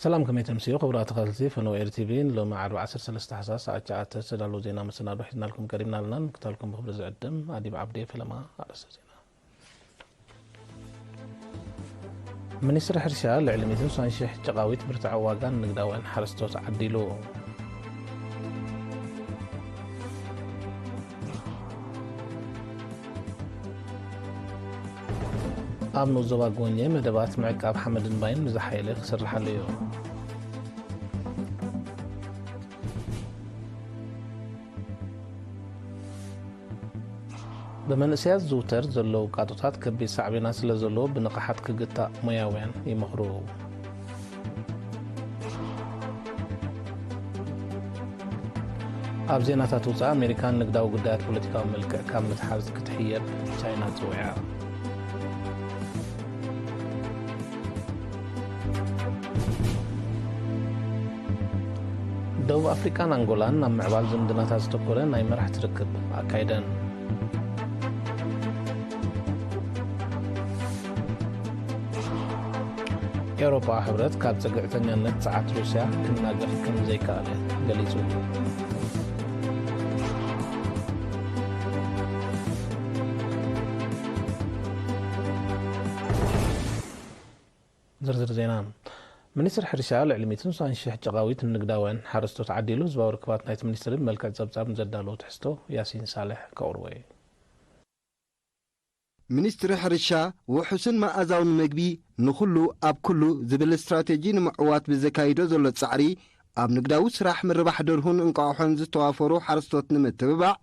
ሰላም፣ ከመይ ተምስዩ ክቡራት ተኸታተልቲ ፈነወ ኤሪ ቲቪ። ንሎሚ ዓርቢ ዓሰርተ ሰለስተ ታሕሳስ ሰዓት ትሽዓተ ዝተዳለዉ ዜና መሰናዶ ሒዝናልኩም ቀሪብና ኣለና። ንምክታልኩም ብኽብሪ ዝዕድም ኣዲብ ዓብዲ። ፈለማ ኣርእስተ ዜና። ሚኒስትሪ ሕርሻ ልዕሊ ሚእትን ስሳን ሽሕ ጨቓዊት ብርትዓዊ ዋጋ ንንግዳውያን ሓረስቶት ዓዲሉ። ኣብ ንኡስ ዞባ ጎኘ መደባት ምዕቃብ ሓመድን ማይን ብዝሓየለ ክስርሓሉ እዩ። ብመንእሰያት ዝዝውተር ዘሎ ውቃጦታት ከቢድ ሳዕቤናት ስለ ዘለዎ ብንቕሓት ክግታእ ሞያውያን ይመኽሩ። ኣብ ዜናታት ወጻኢ፣ ኣሜሪካ ንንግዳዊ ጉዳያት ፖለቲካዊ መልክዕ ካብ ምትሓዝ ክትሕየብ ቻይና ጸዊዓ። ደቡብ ኣፍሪቃን ኣንጎላን ናብ ምዕባል ዝምድናታት ዘተኮረ ናይ መራሕቲ ርክብ ኣካይደን። ኤውሮጳዊ ሕብረት ካብ ጽግዕተኛነት ጸዓት ሩስያ ክናገፍ ከም ዘይከኣለ ገሊጹ። ዝርዝር ዜና። ሚኒስትሪ ሕርሻ ልዕሊ ሚእትን ስሳን ሽሕ ጨቓዊት ንንግዳውያን ሓረስቶት ዓዲሉ። ህዝባዊ ርክባት ናይቲ ሚኒስትሪ ብመልክዕ ጸብጻብ ንዘዳለዎ ትሕዝቶ ያሲን ሳልሕ ከቕርቦ እዩ። ሚኒስትሪ ሕርሻ ውሑስን መኣዛውን ምግቢ ንኹሉ ኣብ ኩሉ ዝብል ስትራቴጂ ንምዕዋት ብዘካይዶ ዘሎ ጻዕሪ፣ ኣብ ንግዳዊ ስራሕ ምርባሕ ደርሁን እንቋቑሖን ዝተዋፈሩ ሓረስቶት ንምትብባዕ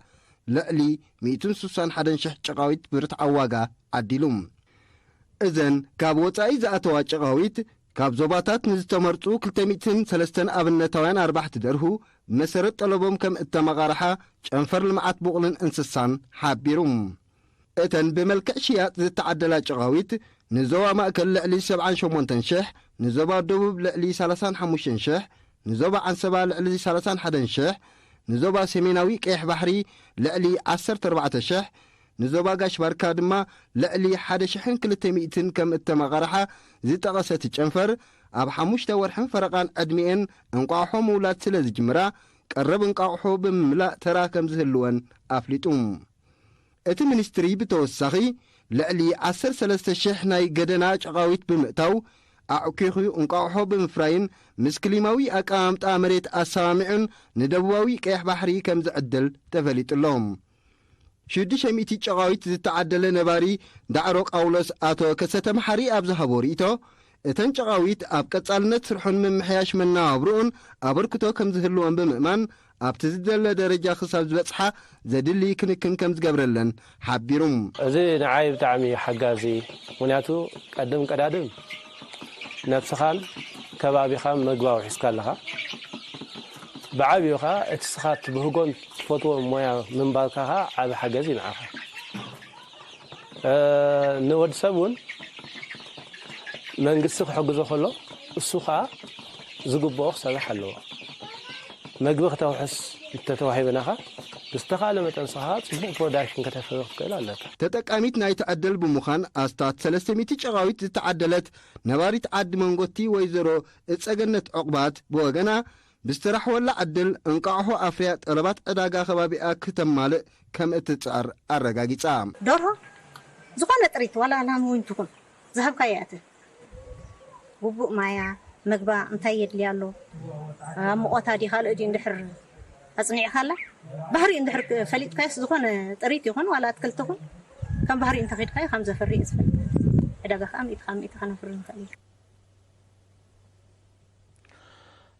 ልዕሊ ሚእትን ስሳን ሓደን ሽሕ ጨቓዊት ብርትዓዊ ዋጋ ዓዲሉ። እዘን ካብ ወጻኢ ዝኣተዋ ጨቓዊት፣ ካብ ዞባታት ንዝተመርጹ ክልተ ሚእትን ሰለስተን ኣብነታውያን ኣርባሕቲ ደርሁ ብመሰረት ጠለቦም ከም እተመቓርሓ ጨንፈር ልምዓት ቡቕልን እንስሳን ሓቢሩ። እተን ብመልክዕ ሽያጥ ዝተዓደላ ጨቓዊት፣ ንዞባ ማእከል ልዕሊ ሰብዓን ሸሞንተን ሽሕ፣ ንዞባ ደቡብ ልዕሊ ሰላሳን ሓሙሽተን ሽሕ፣ ንዞባ ዓንሰባ ልዕሊ ሰላሳን ሓደን ሽሕ፣ ንዞባ ሰሜናዊ ቀይሕ ባሕሪ ልዕሊ ዓሰርተ ኣርባዕተ ሽሕ፣ ንዞባ ጋሽ ባርካ ድማ ልዕሊ ሓደ ሽሕን ክልተ ሚእትን ከም እተመቓርሓ ዝጠቐሰ እቲ ጨንፈር፣ ኣብ ሓሙሽተ ወርሕን ፈረቓን ዕድሚኤን እንቋቑሖ ምውላድ ስለ ዝጅምራ፣ ቀረብ እንቋቑሖ ብምምላእ ተራ ከም ዝህልወን ኣፍሊጡ። እቲ ሚኒስትሪ ብተወሳኺ፣ ልዕሊ ዓሰርተ ሰለስተ ሽሕ ናይ ገደና ጨቓዊት ብምእታው፣ ኣዕኲኹ እንቋቑሖ ብምፍራይን ምስ ክሊማዊ ኣቀማምጣ መሬት ኣሰማሚዑን ንደቡባዊ ቀይሕ ባሕሪ ከም ዝዕድል ተፈሊጡ ኣሎ። ሽዱሽተ ሚእቲ ጨቓዊት ዝተዓደለ ነባሪ ዳዕሮ ቃውሎስ ኣቶ ከሰተ መሓሪ ኣብ ዝሃቦ ርእይቶ፣ እተን ጨቓዊት ኣብ ቀጻልነት ስርሑን ምምሕያሽ መነባብርኡን ኣበርክቶ ከም ዝህልወን ብምእማን፣ ኣብቲ ዝደለ ደረጃ ክሳብ ዝበጽሓ ዘድሊ ክንክን ከም ዝገብረለን ሓቢሩ። እዚ ንዓይ ብጣዕሚ ሓጋዚ፣ ምኽንያቱ ቀድም ቀዳድም ነብስኻን ከባቢኻን መግቢ ኣውሒስካ ኣለኻ። ብዓብዩ ኸኣ እቲ ስኻ ትብህጎን ትፈትዎን ሞያ ምንባርካ ኸኣ ዓቢ ሓገዝ እዩ ንዓኻ። እ፣ ንወዲ ሰብ እውን መንግስቲ ክሕግዞ ከሎ፣ እሱ ኸኣ ዝግብኦ ክሰርሕ ኣለዎ። መግቢ ክተውሕስ እንተተዋሂበናኻ፣ ብዝተኻእለ መጠን ንስኻ ጽቡቕ ፕሮዳክሽን ከተፍሪ ክትክእል ኣለካ። ተጠቃሚት ናይቲ ዕድል ብምዃን ኣስታት ሰለስተ ሚእቲ ጨቓዊት ዝተዓደለት ነባሪት ዓዲ መንጎቲ ወይዘሮ እጸገነት ዕቑባት ብወገና፣ ብዝተራሕወላ ዕድል እንቋቑሖ ኣፍርያ ጠለባት ዕዳጋ ከባቢኣ ክተማልእ ከም እትጽዕር ኣረጋጊጻ። ደርሆ ዝኾነ ጥሪት ዋላ ላም እውን ትኹን ዝሃብካያ እያ እተ ግቡእ ማያ፣ መግባ እንታይ የድልያ ኣሎ፣ ኣብ ሙቐታ ድዩ ካልእ ድዩ እንድሕር ኣጽኒዕካላ፣ ባህሪ እንድሕር ፈሊጥካዮስ ዝኾነ ጥሪት ይኹን ዋላ ኣትክልቲ ይኹን ከም ባህሪ እንተኺድካዮ ከም ዘፍሪ እዩ ዝፈልጥ። ዕዳጋ ከዓ ሚእቲ ካብ ሚእቲ ከነፍሪ ንኽእል ኢና።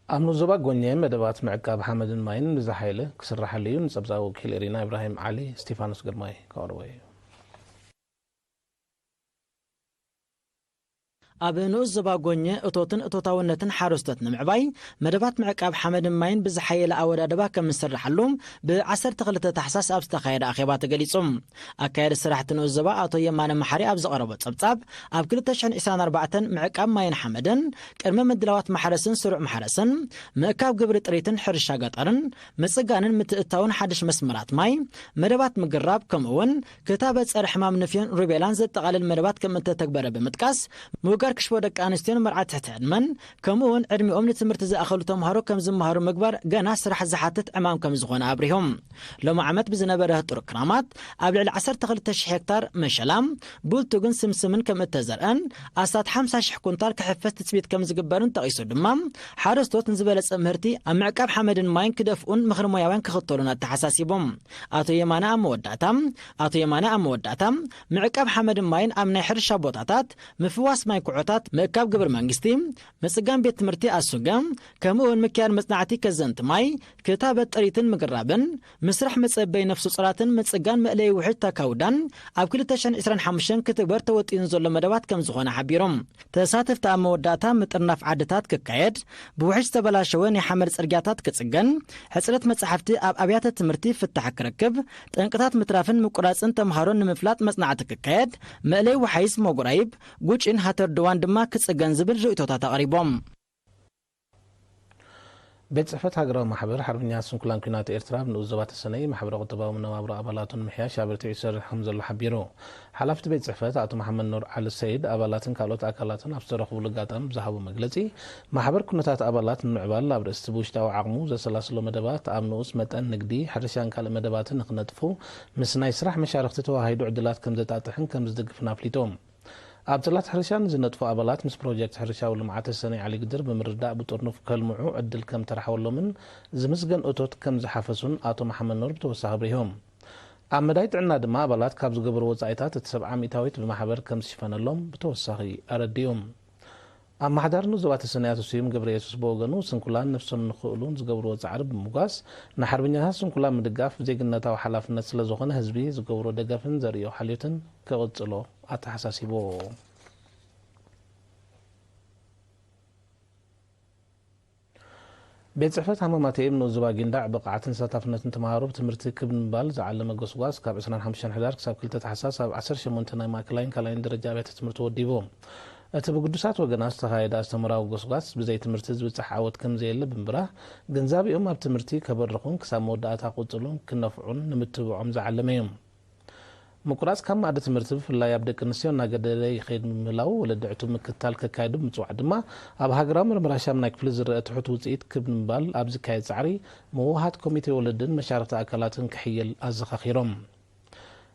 ኣብ ንኡስ ዞባ ጎኘ መደባት ምዕቃብ ሓመድን ማይን ብዝሓየለ ክስራሓሉ እዩ። ንጸብጻብ ወኪል ኤሪና ኢብራሂም ዓሊ፣ ስቴፋኖስ ግርማይ ከቕርቦ እዩ። ኣብ ንኡስ ዞባ ጎኘ እቶትን እቶታውነትን ሓረስቶት ንምዕባይ መደባት ምዕቃብ ሓመድን ማይን ብዝሓየለ ኣወዳድባ ከም ዝስራሓሉ ብ ዓሰርተ ክልተ ታሕሳስ ኣብ ዝተኻየደ ኣኼባ ተገሊጹ። ኣካያዲ ስራሕቲ ንኡስ ዞባ ኣቶ የማነ መሓሪ ኣብ ዘቐረቦ ጸብጻብ፣ ኣብ ክልተ ሽሕን ዕስራን ኣርባዕተን ምዕቃብ ማይን ሓመድን፣ ቅድመ ምድላዋት ማሕረስን ስሩዕ ማሕረስን፣ ምእካብ ግብሪ ጥሪትን ሕርሻ ገጠርን፣ ምጽጋንን ምትእታውን ሓድሽ መስመራት ማይ፣ መደባት ምግራብ፣ ከምኡ'ውን ክታበት ጸረ ሕማም ንፍዮን ሩቤላን ዘጠቓልል መደባት ከም እተተግበረ ብምጥቃስ፣ ምውጋ ክሽቦ ደቂ ኣንስትዮን መርዓት ትሕቲ ዕድመን፣ ከምኡ እውን ዕድሚኦም ንትምህርቲ ዝኣኸሉ ተምሃሮ ከም ዝመሃሩ ምግባር ገና ስራሕ ዝሓትት ዕማም ከም ዝኾነ ኣብሪሆም። ሎሚ ዓመት ብዝነበረ ህጡር ክራማት ኣብ ልዕሊ ዓሰርተ ክልተ ሽሕ ሄክታር መሸላ፣ ቡልቱግን ስምስምን ከም እተዘርአን ኣስታት ሓምሳ ሽሕ ኩንታል ክሕፈስ ትጽቢት ከም ዝግበርን ጠቒሱ ድማ፣ ሓረስቶት ንዝበለጸ ምህርቲ ኣብ ምዕቃብ ሓመድን ማይን ክደፍኡን ምኽሪ ሞያውያን ክኽተሉን ኣተሓሳሲቦም። ኣቶ የማነ ኣብ መወዳእታ ኣቶ የማነ ኣብ መወዳእታ፣ ምዕቃብ ሓመድን ማይን ኣብ ናይ ሕርሻ ቦታታት፣ ምፍዋስ ማይ ኩዖታት፣ ምእካብ ግብሪ መንግስቲ፣ ምጽጋን ቤት ትምህርቲ ኣሱገ፣ ከምኡ እውን ምክያድ መጽናዕቲ ከዘንቲ ማይ፣ ክታበት ጥሪትን ምግራብን፣ ምስራሕ መጸበይ ነፍሱ ጽራትን ምጽጋን መእለይ ውሕጅ ታካውዳን ኣብ ክልተ ሽሕን ዕስራን ሓሙሽተን ክትግበር ተወጢኑ ዘሎ መደባት ከም ዝኾነ ሓቢሮም። ተሳተፍቲ ኣብ መወዳእታ ምጥርናፍ ዓድታት ክካየድ፣ ብውሕጅ ዝተበላሸወ ናይ ሓመድ ጽርግያታት ክጽገን፣ ሕጽረት መጻሕፍቲ ኣብ ኣብያተ ትምህርቲ ፍታሕ ክረክብ፣ ጠንቅታት ምትራፍን ምቁራጽን ተምሃሮን ንምፍላጥ መጽናዕቲ ክካየድ፣ መእለይ ወሓይዝ መጉራይብ፣ ጉጭን ሃተር ድዋን ድማ ክጽገን ዝብል ርእይቶታት ኣቕሪቦም። ቤት ጽሕፈት ሃገራዊ ማሕበር ሓርበኛ ስንኩላን ኲናት ኤርትራ ኣብ ንኡስ ዞባ ተሰነይ ማሕበረ ቁጠባዊ መነባብሮ ኣባላቱ ንምሕያሽ ኣበርቲዑ ይሰርሕ ከም ዘሎ ሓቢሩ። ሓላፊ እቲ ቤት ጽሕፈት ኣቶ መሓመድ ኑር ዓሊ ሰይድ ኣባላትን ካልኦት ኣካላትን ኣብ ዝተረኽቡሉ ኣጋጣሚ ብዝሃቦ መግለጺ፣ ማሕበር ኩነታት ኣባላት ንምዕባል ኣብ ርእሲ ብውሽጣዊ ዓቕሙ ዘሰላስሎ መደባት ኣብ ንኡስ መጠን ንግዲ፣ ሕርሻን ካልእ መደባትን ንኽነጥፉ ምስ ናይ ስራሕ መሻርኽቲ ተወሃሂዱ ዕድላት ከም ዘጣጥሕን ከም ዝድግፍን ኣፍሊጡ። ኣብ ጽላት ሕርሻ ንዝነጥፉ ኣባላት ምስ ፕሮጀክት ሕርሻዊ ልምዓት ተሰነይ ዓሊግድር ብምርዳእ ብጥርኑፍ ከልምዑ ዕድል ከም ተራሕወሎምን ዝምስገን እቶት ከም ዝሓፈሱን ኣቶ መሓመድ ኑር ብተወሳኺ ኣብሪሆም። ኣብ መዳይ ጥዕና ድማ ኣባላት ካብ ዝገበሩ ወጻኢታት እቲ ሰብዓ ሚእታዊት ብማሕበር ከም ዝሽፈነሎም ብተወሳኺ ኣረዲኡ። ኣመሓዳሪ ንኡስ ዞባ ተሰነይ ኣቶ ስዩም ገብረየሱስ ብወገኑ፣ ስንኩላን ነብሶም ንኽእሉን ዝገብርዎ ጻዕሪ ብምምጓስ፣ ንሓርበኛታት ስንኩላን ምድጋፍ ዜግነታዊ ሓላፍነት ስለ ዝኾነ፣ ህዝቢ ዝገብሮ ደገፍን ዘርእዮ ሓልዮትን ክቕጽሎ ኣተሓሳሲቡ። ቤት ጽሕፈት ሃመማተኤ ንኡስ ዞባ ጊንዳዕ ብቕዓትን ተሳታፍነትን ተምሃሮ ብትምህርቲ ክብ ንምባል ዝዓለመ ጎስጓስ ካብ ዕስራን ሓሙሽተን ሕዳር ክሳብ ክልተ ታሕሳስ ኣብ ዓሰርተ ሸሞንተ ናይ ማእከላይን ካልኣይን ደረጃ ኣብያተ ትምህርቲ ወዲቡ። እቲ ብግዱሳት ወገናት ዝተኻየደ ኣስተምህሮኣዊ ጎስጓስ ብዘይ ትምህርቲ ዝብጻሕ ዓወት ከም ዘየለ ብምብራህ፣ ግንዛቤኦም ኣብ ትምህርቲ ከበርኹን ክሳብ መወዳእታ ክቕጽሉን ክነፍዑን ንምትብብዖም ዝዓለመ እዩ። ምቁራጽ ካብ ማእዲ ትምህርቲ ብፍላይ ኣብ ደቂ ኣንስትዮ እናገደደ ይኸይድ ብምህላው፣ ወለዲ ዕቱብ ምክትታል ከካይዱ ብምጽዋዕ ድማ፣ ኣብ ሃገራዊ ምርመራ ሻምናይ ክፍሊ ዝረአ ትሑት ውጽኢት ክብ ንምባል ኣብ ዝካየድ ጻዕሪ፣ ምውሃት ኮሚቴ ወለድን መሻርኽቲ ኣካላትን ክሕይል ኣዘኻኺሮም።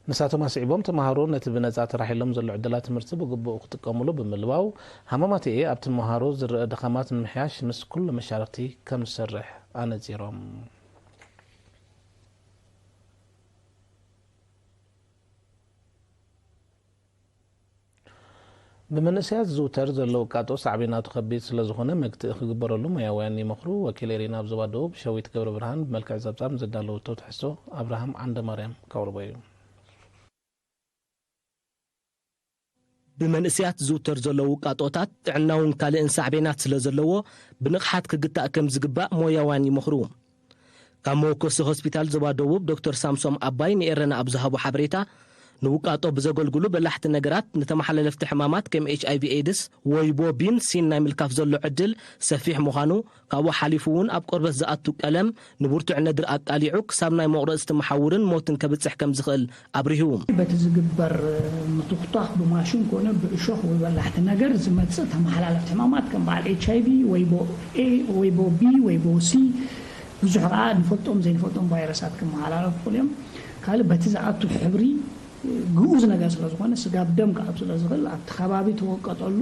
ንሳቶም ኣስዒቦም፣ ተምሃሮ ነቲ ብነጻ ተራሒሎም ዘሎ ዕድላት ትምህርቲ ብግቡእ ክጥቀሙሉ ብምልባው፣ ሃማማተኤ ኣብ ተምሃሮ ዝረአ ድኻማት ንምሕያሽ ምስ ኩሉ መሻርኽቲ ከም ዝሰርሕ ኣነጺሮም። ብመንእሰያት ዝዝውተር ዘሎ ውቃጦ ሳዕቤናቱ ከቢድ ስለ ዝኾነ መግትኢ ክግበረሉ ሞያውያን ይመኽሩ። ወኪል ኤሪና ኣብ ዞባ ደቡብ ሸዊት ገብረ ብርሃን ብመልክዕ ጸብጻብ ዘዳለወቶ ትሕዝቶ ኣብርሃም ዓንደ ማርያም ከቕርቦ እዩ። ብመንእሰያት ዝዝውተር ዘሎ ውቃጦታት ጥዕናውን ካልእን ሳዕቤናት ስለ ዘለዎ ብንቕሓት ክግታእ ከም ዝግባእ ሞያውያን ይመኽሩ። ካብ መወከሲ ሆስፒታል ዞባ ደቡብ ዶክተር ሳምሶም ኣባይ ንኤረና ኣብ ዝሃቦ ሓበሬታ፣ ንውቃጦ ብዘገልግሉ በላሕቲ ነገራት ንተመሓላለፍቲ ሕማማት ከም ኤች ኣይ ቪ ኤድስ፣ ወይቦ ቢን ሲን ናይ ምልካፍ ዘሎ ዕድል ሰፊሕ ምዃኑ፣ ካብኡ ሓሊፉ እውን ኣብ ቆርበት ዝኣቱ ቀለም ንብርቱዕ ነድሪ ኣቃሊዑ ክሳብ ናይ መቑረጽቲ መሓውርን ሞትን ከብጽሕ ከም ዝኽእል ኣብሪሁ። በቲ ዝግበር ምትኹታኽ ብማሽን ኮነ ብእሾኽ ወይ በላሕቲ ነገር ዝመጽእ ተመሓላለፍቲ ሕማማት ከም በዓል ኤች ኣይ ቪ፣ ወይቦ ኤ፣ ወይቦ ቢ፣ ወይቦ ሲ፣ ብዙሕ ከዓ ንፈልጦም ዘይንፈልጦም ቫይረሳት ክመሓላለፉ ይኽእሉ እዮም። ካልእ በቲ ዝኣቱ ሕብሪ ግኡዝ ነገር ስለ ዝኾነ፣ ስጋብ ደም ክኣቱ ስለ ዝኽእል፣ ኣብቲ ከባቢ ተወቀጠሉ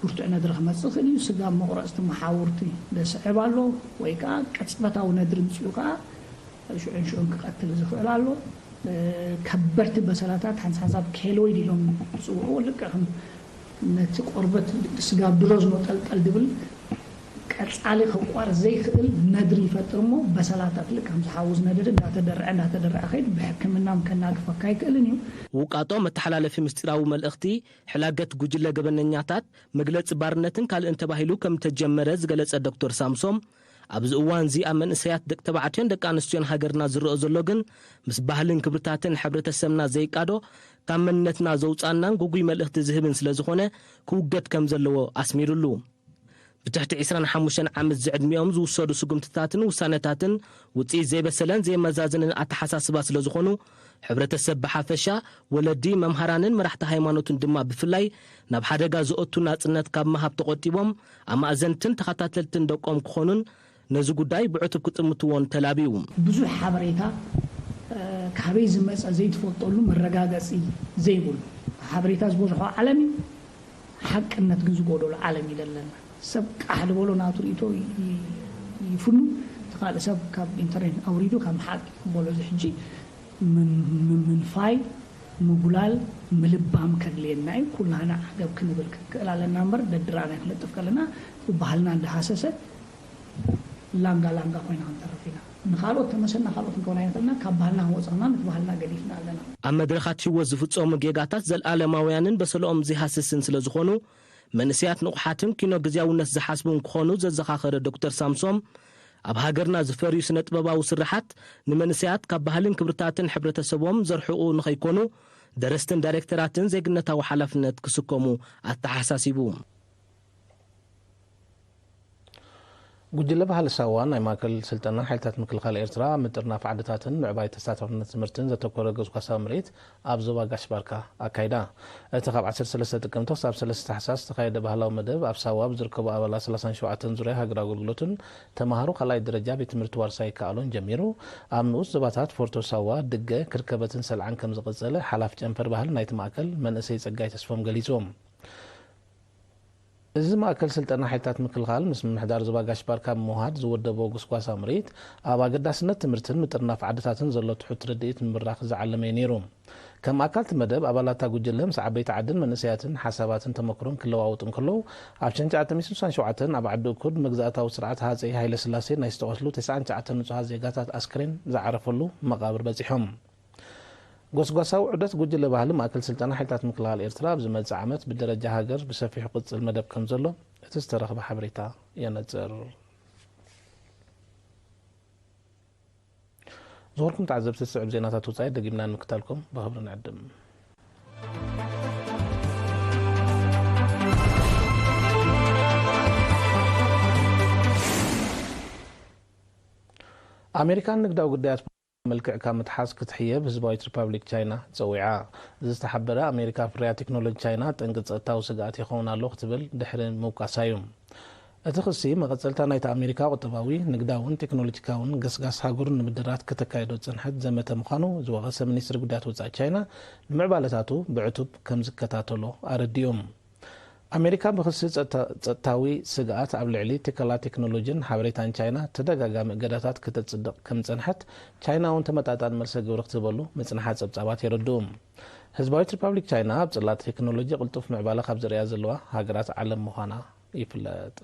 ብርቱዕ ነድሪ ክመጽእ ይኽእል እዩ። ስጋብ መቑረጽቲ መሓውርቲ ዘስዕብ ኣሎ፣ ወይ ከዓ ቅጽበታዊ ነድሪ ምጽኡ ከዓ ሽዑን ሽዑን ክቐትል ዝኽእል ኣሎ። እ፣ ከበድቲ በሰላታት ሓንሳብ ሓንሳብ ኬሎይድ ኢሎም ዝጽውዕዎ፣ ልክዕ ከም ነቲ ቆርበት ስጋብ ድሮ ዝመጠልጠል ድብል ቀጻሊ ከቋርጽ ዘይክእል ነድሪ ይፈጥር እሞ፣ በሰላታት ልክዕ ከምዚ ሓዊ ዝነደደ እንዳተደርዐ፣ እንዳተደርዐ ከይድ ብሕክምና ከናግፈካ ኣይክእልን እዩ። ውቃጦ መተሓላለፊ ምስጢራዊ መልእኽቲ ሕላገት ጉጅለ ገበነኛታት፣ መግለጺ ባርነትን ካልእን ተባሂሉ ከም ተጀመረ ዝገለጸ ዶክተር ሳምሶም፣ ኣብዚ እዋንዚ ኣብ መንእሰያት ደቂ ተባዕትዮን ደቂ ኣንስትዮን ሃገርና ዝረአ ዘሎ ግን፣ ምስ ባህልን ክብርታትን ሕብረተሰብና ዘይቃዶ፣ ካብ መንነትና ዘውጻናን ጉጉይ መልእኽቲ ዝህብን ስለ ዝኾነ፣ ክውገድ ከም ዘለዎ ኣስሚሩሉ። ብትሕቲ ዕስራን ሓሙሽተን ዓመት ዝዕድሚኦም ዝውሰዱ ስጉምትታትን ውሳነታትን ውጽኢት ዘይበሰለን ዘይመዛዘንን ኣተሓሳስባ ስለ ዝኾኑ፣ ሕብረተሰብ ብሓፈሻ፣ ወለዲ፣ መምሃራንን መራሕቲ ሃይማኖትን ድማ ብፍላይ፣ ናብ ሓደጋ ዘእቱ ናጽነት ካብ ምሃብ ተቖጢቦም፣ ኣማእዘንትን ተኸታተልትን ደቆም ክኾኑን፣ ነዚ ጉዳይ ብዕቱብ ክጥምትዎን ተላብዩ። ብዙሕ ሓበሬታ፣ እ፣ ካበይ ዝመጸ ዘይትፈልጠሉ፣ መረጋገጺ ዘይብሉ ሓበሬታ ዝበዝሖ ዓለም እዩ። ሓቅነት ግን ዝጎደሎ ዓለም እዩ ዘለና። ሰብ ቃሕ ዝበሎ ናቱ ርእይቶ ይ-፣ ይ-፣ ይፍኑ፣ እቲ ካልእ ሰብ ካብ ኢንተርኔት ኣውሪዱ ከም ሓቂ ይቕበሎ። እዚ ሕጂ ምን-፣ ምን-፣ ምንፋይ፣ ምጉላል፣ ምልባም ከድልየና እዩ። ኩላህና ዓገብ ክንብል ክንክእል ኣለና እምበር፣ ደድራና ክንለጥፍ ከለና፣ ብባህልና እንዳሃሰሰ ላንጋ ላንጋ ኮይና ክንተርፍ ኢና። ንኻልኦት ተመሰልና ካልኦት ክንከውን ኣይንኽእልና፣ ካብ ባህልና ክንወፅእ ከለና ነቲ ባህልና ገዲፍና ኣለና። ኣብ መድረኻት ህይወት ዝፍጸሙ ጌጋታት ዘልኣለማውያንን በሰለኦም ዘይሃስስን ስለ ዝኾኑ፣ መንእሰያት ንቑሓትን ኪኖ ግዝያውነት ዝሓስቡን ክኾኑ ዘዘኻኸረ ዶክተር ሳምሶም፣ ኣብ ሃገርና ዝፈርዩ ስነ ጥበባዊ ስርሓት ንመንእሰያት ካብ ባህልን ክብርታትን ሕብረተሰቦም ዘርሕቑ ንኸይኮኑ፣ ደረስትን ዳይሬክተራትን ዜግነታዊ ሓላፍነት ክስከሙ ኣተሓሳሲቡ። ጉጅለ ባህሊ ሳዋ ናይ ማእከል ስልጠና ሓይልታት ምክልኻል ኤርትራ ኣብ ምጥርናፍ ዓድታትን ምዕባይ ተሳታፍነት ትምህርትን ዘተኮረ ጎስጓሳዊ ምርኢት ኣብ ዞባ ጋሽ ባርካ ኣካይዳ። እቲ ካብ ዓሰርተ ሰለስተ ጥቅምቲ ክሳብ ሰለስተ ታሕሳስ ዝተኻየደ ባህላዊ መደብ ኣብ ሳዋ ብዝርከቡ ኣባላት ሰላሳን ሸውዓተን ዙርያ ሃገራዊ ኣገልግሎትን ተማሃሮ ካልኣይ ደረጃ ቤት ትምህርቲ ዋርሳይ ይከኣሎን ጀሚሩ፣ ኣብ ንኡስ ዞባታት ፎርቶ ሳዋ፣ ድገ፣ ክርከበትን ሰልዓን ከም ዝቐጸለ ሓላፊ ጨንፈር ባህሊ ናይቲ ማእከል መንእሰይ ጸጋይ ተስፎም ገሊጹ። እዚ ማእከል ስልጠና ሓይልታት ምክልኻል ምስ ምምሕዳር ዞባ ጋሽ ባርካ ብምውሃድ ዝወደቦ ጎስጓሳዊ ምርኢት፣ ኣብ ኣገዳስነት ትምህርትን ምጥርናፍ ዓድታትን ዘሎ ትሑት ርድኢት ንምብራኽ ዝዓለመ እዩ ነይሩ። ከም ኣካል እቲ መደብ፣ ኣባላት እታ ጉጅለ ምስ ዓበይቲ ዓድን መንእሰያትን ሓሳባትን ተመክሮን ክለዋወጡ እንከለዉ፣ ኣብ ሽሕን ትሽዓተ ሚእትን ስሳን ሸውዓተን ኣብ ዓዲ እኩድ መግዛእታዊ ስርዓት ሃጸይ ሃይለስላሴ ናይ ዝተቐትሉ ተስዓን ትሽዓተን ንጹሃት ዜጋታት ኣስክሬን ዝዓረፈሉ መቓብር በጺሖም። ጎስጓሳዊ ዑደት ጉጅለ ባህሊ ማእከል ስልጠና ሓይልታት ምክልኻል ኤርትራ ኣብ ዝመጽእ ዓመት ብደረጃ ሃገር ብሰፊሑ ክቕጽል መደብ ከም ዘሎ እቲ ዝተረኽበ ሓበሬታ የነጽር። ዝኸበርኩም ተዓዘብቲ፣ ዝስዕብ ዜናታት ወጻኢ ደጊምና ንምክታልኩም ብኽብሪ ንዕድም። ኣሜሪካ ንግዳዊ ጉዳያት መልክዕ ካብ ምትሓዝ ክትሕየብ ህዝባዊት ሪፓብሊክ ቻይና ጸዊዓ። እዚ ዝተሓበረ፣ ኣሜሪካ ፍርያት ቴክኖሎጂ ቻይና ጠንቂ ጸጥታዊ ስግኣት ይኸውን ኣሎ ክትብል ድሕሪ ምውቃሳ እዩ። እቲ ክሲ፣ መቐጸልታ ናይቲ ኣሜሪካ ቁጠባዊ፣ ንግዳውን ቴክኖሎጂካውን ገስጋስ ሃገሩ ንምድራት ከተካይዶ ዝጸንሐት ዘመተ ምዃኑ ዝወቐሰ ሚኒስትሪ ጉዳያት ወጻኢ ቻይና፣ ንምዕባለታቱ ብዕቱብ ከም ዝከታተሎ ኣረዲኡ። ኣሜሪካ ብክሲ ጸጥታ-፣ ጸጥታዊ ስግኣት ኣብ ልዕሊ ትካላት ቴክኖሎጂን ሓበሬታን ቻይና ተደጋጋሚ እገዳታት ከተጽድቕ ከም ዝጸንሐት፣ ቻይና እውን ተመጣጣኒ መልሰ ግብሪ ክትህበሉ ምጽንሓ ጸብጻባት የረድኡ። ህዝባዊት ሪፓብሊክ ቻይና ኣብ ጽላት ቴክኖሎጂ ቅልጡፍ ምዕባለ ካብ ዘርእያ ዘለዋ ሃገራት ዓለም ምዃና ይፍለጥ።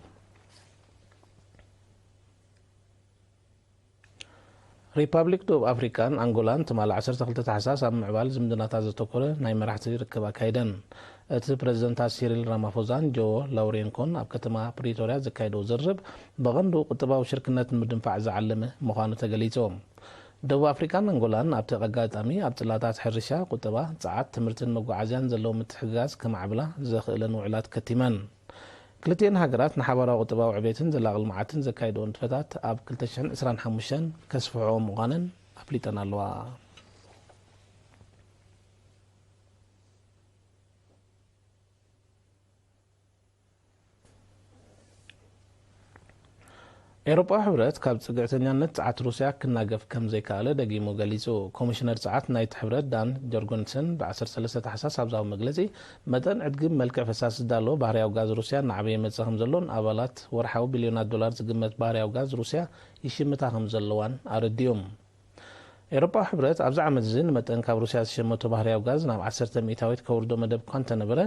ሪፓብሊክ ደቡብ ኣፍሪቃን ኣንጎላን ትማሊ ዓሰርተ ክልተ ታሕሳስ ኣብ ምዕባል ዝምድናታት ዘተኮረ ናይ መራሕቲ ርክብ ኣካይደን። እቲ ፕረዚደንታት ሲሪል ራማፎዛን ጆ ላውሬንኮን ኣብ ከተማ ፕሪቶርያ ዘካየድዎ ዝርርብ ብቐንዱ ቁጠባዊ ሽርክነት ንምድንፋዕ ዝዓለመ ምዃኑ ተገሊጹ። ደቡብ ኣፍሪቃን ኣንጎላን ኣብቲ ኣጋጣሚ ኣብ ጽላታት ሕርሻ፣ ቁጠባ፣ ጸዓት፣ ትምህርትን መጓዓዝያን ዘለዎም ምትሕግጋዝ ከማዕብላ ዘኽእለን ውዕላት ከቲመን። ክልቲኤን ሃገራት ንሓባራዊ ቁጠባዊ ዕቤትን ዘላቒ ልምዓትን ዘካይድኦ ንጥፈታት ኣብ ክልተ ሽሕን ዕስራን ሓሙሽተን ከስፍሕኦ ምዃነን ኣፍሊጠን ኣለዋ። ኤውሮጳዊ ሕብረት ካብ ጽግዕተኛነት ጸዓት ሩስያ ክናገፍ ከም ዘይከኣለ ደጊሙ ገሊጹ። ኮሚሽነር ጸዓት ናይቲ ሕብረት ዳን ጆርገንሰን ብ ዓሰርተ ሰለስተ ታሕሳስ ኣብ ዝሃቦ መግለጺ፣ መጠን ዕድጊ ብመልክዕ ፈሳሲ ዝዳሎ ባህርያዊ ጋዝ ሩስያ እናዓበየ ይመጽእ ከም ዘሎን ኣባላት ወርሓዊ ቢልዮናት ዶላር ዝግመት ባህርያዊ ጋዝ ሩስያ ይሽምታ ከም ዘለዋን ኣረዲኡ። ኤውሮጳዊ ሕብረት ኣብዚ ዓመት እዚ ንመጠን ካብ ሩስያ ዝሸመቶ ባህርያዊ ጋዝ ናብ ዓሰርተ ሚእታዊት ከውርዶ መደብ እኳ እንተነበረ፣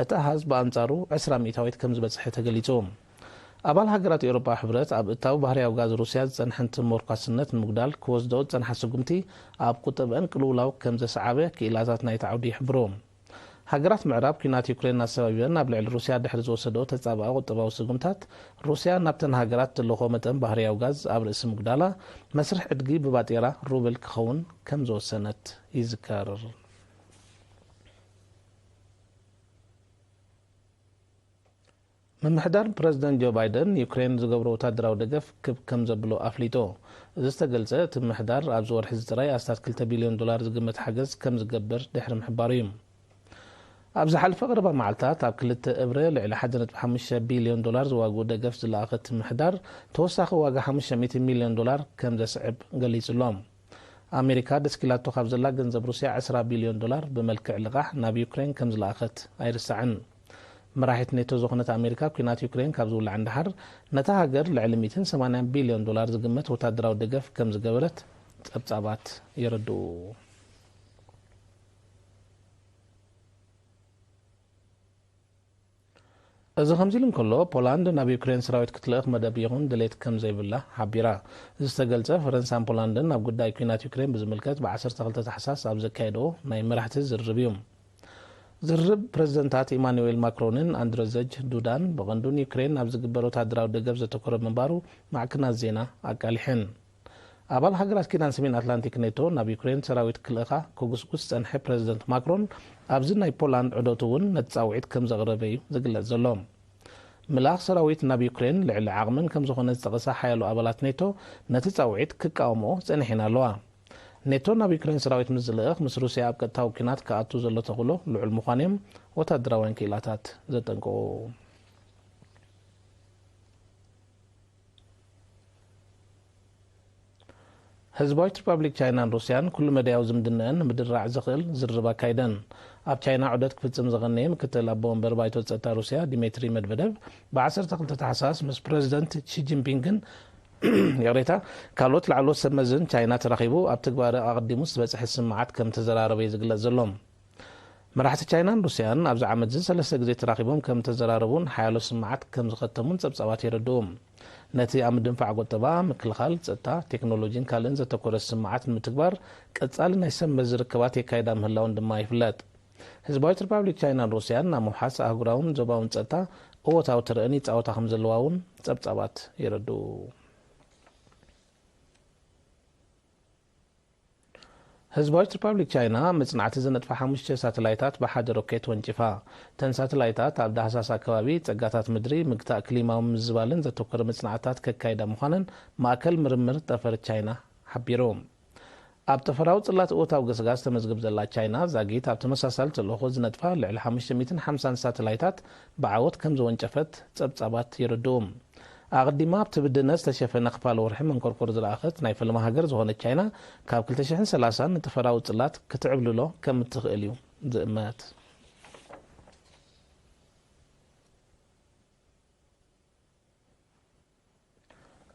እቲ ኣሃዝ ብኣንጻሩ ዕስራ ሚእታዊት ከም ዝበጽሐ ተገሊጹ። ኣባል ሃገራት ኤውሮጳዊ ሕብረት ኣብ እታዊ ባህርያዊ ጋዝ ሩስያ ዝጸንሐን ተመርኳስነት ንምጉዳል ክወስድኦ ዝጸንሓ ስጉምቲ ኣብ ቁጠብአን ቅልውላው ከም ዘስዓበ ክኢላታት ናይቲ ዓውዲ ይሕብሩ። ሃገራት ምዕራብ ኲናት ዩክሬን ኣሰባቢበን ኣብ ልዕሊ ሩስያ ድሕሪ ዝወሰድኦ ተጻባኢ ቁጠባዊ ስጉምታት፣ ሩስያ ናብተን ሃገራት ትልእኾ መጠን ባህርያዊ ጋዝ ኣብ ርእሲ ምጉዳላ፣ መስርሕ ዕድጊ ብባጤራ ሩብል ክኸውን ከም ዝወሰነት ይዝከር። ምምሕዳር ፕረዚደንት ጆ ባይደን ዩክሬን ዝገብሮ ወታደራዊ ደገፍ ክብ ከም ዘብሎ ኣፍሊጡ። እዚ ዝተገልጸ፣ እቲ ምምሕዳር ኣብዚ ወርሒ እዚ ጥራይ ኣስታት ክልተ ቢልዮን ዶላር ዝግመት ሓገዝ ከም ዝገብር ድሕሪ ምሕባሩ እዩ። ኣብ ዝሓለፈ ቀረባ መዓልታት ኣብ ክልተ እብረ ልዕሊ ሓደ ነጥቢ ሓሙሽተ ቢልዮን ዶላር ዝዋግኡ ደገፍ ዝለኣኸ እቲ ምምሕዳር፣ ተወሳኺ ዋጋ ሓሙሽተ ሚእቲ ሚልዮን ዶላር ከም ዘስዕብ ገሊጹ ኣሎ። ኣሜሪካ ደስኪላቶ ካብ ዘላ ገንዘብ ሩስያ ዕስራ ቢልዮን ዶላር ብመልክዕ ልቓሕ ናብ ዩክሬን ከም ዝለኣኸት ኣይርሳዕን። መራሒት ኔቶ ዝኾነት ኣሜሪካ፣ ኲናት ዩክሬን ካብ ዝውላዕ እንደሓር፣ ነታ ሃገር ልዕሊ ሚእትን ሰማንያን ቢልዮን ዶላር ዝግመት ወታደራዊ ደገፍ ከም ዝገበረት ጸብጻባት የረድኡ። እዚ ከምዚ ኢሉ እንከሎ፣ ፖላንድ ናብ ዩክሬን ሰራዊት ክትልእኽ መደብ ይኹን ድሌት ከም ዘይብላ ሓቢራ። እዚ ዝተገልጸ፣ ፈረንሳን ፖላንድን ኣብ ጉዳይ ኲናት ዩክሬን ብዝምልከት ብ ዓሰርተ ክልተ ታሕሳስ ኣብ ዘካየድኦ ናይ መራሕቲ ዝርርብ እዩ። ዝርርብ ፕረዚደንታት ኢማኑኤል ማክሮንን ኣንድረዘጅ ዱዳን ብቐንዱ ንዩክሬን ኣብ ዝግበር ወታደራዊ ደገፍ ዘተኮረ ምንባሩ ማዕከናት ዜና ኣቃሊሐን። ኣባል ሃገራት ኪዳን ሰሜን ኣትላንቲክ ኔቶ ናብ ዩክሬን ሰራዊት ክልእኻ ክጉስጉስ ዝጸንሐ ፕረዚደንት ማክሮን፣ ኣብዚ ናይ ፖላንድ ዑደቱ እውን ነቲ ጻውዒት ከም ዘቕረበ እዩ ዝግለጽ ዘሎ። ምልኣኽ ሰራዊት ናብ ዩክሬን ልዕሊ ዓቕመን ከም ዝኾነ ዝጠቐሳ ሓያሎ ኣባላት ኔቶ፣ ነቲ ጻውዒት ክቃወምኦ ጸኒሐን ኣለዋ። ኔቶ ናብ ዩክሬን ሰራዊት ምስ ዝልእኽ፣ ምስ ሩስያ ኣብ ቀጥታዊ ኲናት ክኣቱ ዘሎ ተኽእሎ ልዑል ምዃኑ እዮም ወታደራውያን ክኢላታት ዘጠንቅቑ። ህዝባዊት ሪፓብሊክ ቻይናን ሩስያን ኩሉ መዳያዊ ዝምድናኣን ንምድራዕ ዘኽእል ዝርርብ ኣካይደን። ኣብ ቻይና ዑደት ክፍጽም ዝቐነየ ምክትል ኣቦ ወንበር ባይቶ ጸጥታ ሩስያ ዲሜትሪ መድቨደቭ ብ ዓሰርተ ክልተ ታሕሳስ ምስ ፕረዚደንት ሺ ጂንፒንግን፣ ይቕሬታ፣ ካልኦት ላዕለዎት ሰብ መዝን ቻይና ተራኺቡ ኣብ ትግባረ ኣቐዲሙ ዝበጽሐ ስምዓት ከም ተዘራረበ እዩ ዝግለጽ ዘሎ። መራሕቲ ቻይናን ሩስያን ኣብዚ ዓመት እዚ ሰለስተ ግዜ ተራኺቦም ከም ተዘራረቡን ሓያሎ ስምዓት ከም ዝኸተሙን ጸብጻባት የረድኡ። ነቲ ኣብ ምድንፋዕ ቁጠባ፣ ምክልኻል፣ ጸጥታ፣ ቴክኖሎጂን ካልእን ዘተኮረ ስምዓት ንምትግባር ቀጻሊ ናይ ሰብ መዚ ርክባት የካይዳ ምህላውን ድማ ይፍለጥ። ህዝባዊት ሪፓብሊክ ቻይናን ሩስያን ኣብ ምውሓስ ኣህጉራውን ዞባውን ጸጥታ እወታዊ ተርእን ይጻወታ ከም ዘለዋ እውን ጸብጻባት የረድኡ። ህዝባዊት ሪፓብሊክ ቻይና መጽናዕቲ ዝነጥፋ ሓሙሽተ ሳተላይታት ብሓደ ሮኬት ወንጪፋ። እተን ሳተላይታት ኣብ ዳህሳስ ኣከባቢ ጸጋታት ምድሪ፣ ምግታእ ክሊማዊ ምዝባልን ዘተኮረ መጽናዕትታት ከካይዳ ምዃነን ማእከል ምርምር ጠፈር ቻይና ሓቢሩ። ኣብ ጠፈራዊ ጽላት እወታዊ ገስጋስ ተመዝግብ ዘላ ቻይና፣ ዛጊት ኣብ ተመሳሳሊ ተልእኾ ዝነጥፋ ልዕሊ ሓሙሽተ ሚእትን ሓምሳን ሳተላይታት ብዓወት ከም ዘወንጨፈት ጸብጻባት የረድኡ። ኣቐዲማ ኣብቲ ብድነ ዝተሸፈነ ክፋል ወርሒ መንኮርኮር ዝለኣኸት ናይ ፈለማ ሃገር ዝኾነት ቻይና፣ ካብ ክልተ ሽሕን ሰላሳን ንጠፈራዊ ጽላት ክትዕብልሎ ከም እትኽእል እዩ ዝእመት።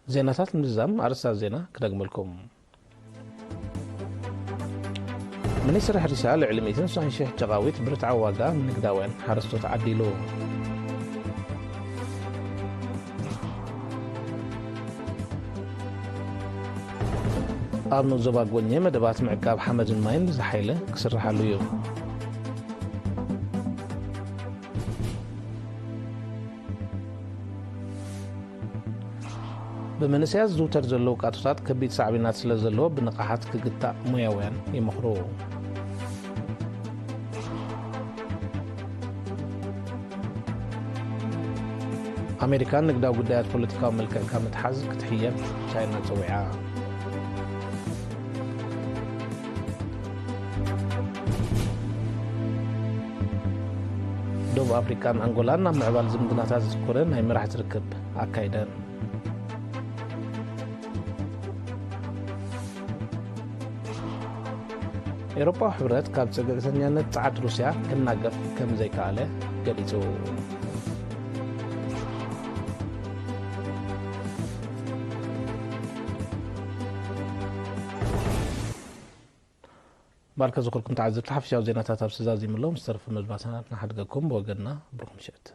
ዜናታት ምዝዛም ኣርእስታት ዜና ክደግመልኩም። ሚኒስትሪ ሕርሻ ልዕሊ ሚእትን ስሳን ሽሕ ጨቓዊት ብርትዓዊ ዋጋ ንንግዳውያን ሓረስቶት ዓዲሉ። ኣብ ንኡስ ዞባ ጎኘ መደባት ምዕቃብ ሓመድን ማይን ብዝሓይለ ክስርሓሉ እዩ። ብመንእሰያት ዝዝውተር ዘሎ ውቃጦታት ከቢድ ሳዕቤናት ስለ ዘለዎ ብንቕሓት ክግታእ ሞያውያን ይመኽሩ። ኣሜሪካ ንግዳዊ ጉዳያት ፖለቲካዊ መልክዕ ካብ ምትሓዝ ክትሕየብ ቻይና ጸዊዓ። ደቡብ ኣፍሪቃን ኣንጎላን ኣብ ምዕባል ዝምድናታት ዘትኮረ ናይ መራሕቲ ርክብ ኣካይደን። ኤውሮጳዊ ሕብረት ካብ ጽግዕተኛነት ጸዓት ሩስያ ክናገፍ ከም ዘይከኣለ ገሊጹ። ባርከ ዝኽርኩም ተዓዘብቲ፣ ሓፈሻዊ ዜናታት ኣብ ስዛዚም ኣለዉ። ምስ ተረፈ መድባሳናት ንሓድገኩም። ብወገንና ብሩኽ ምሸት።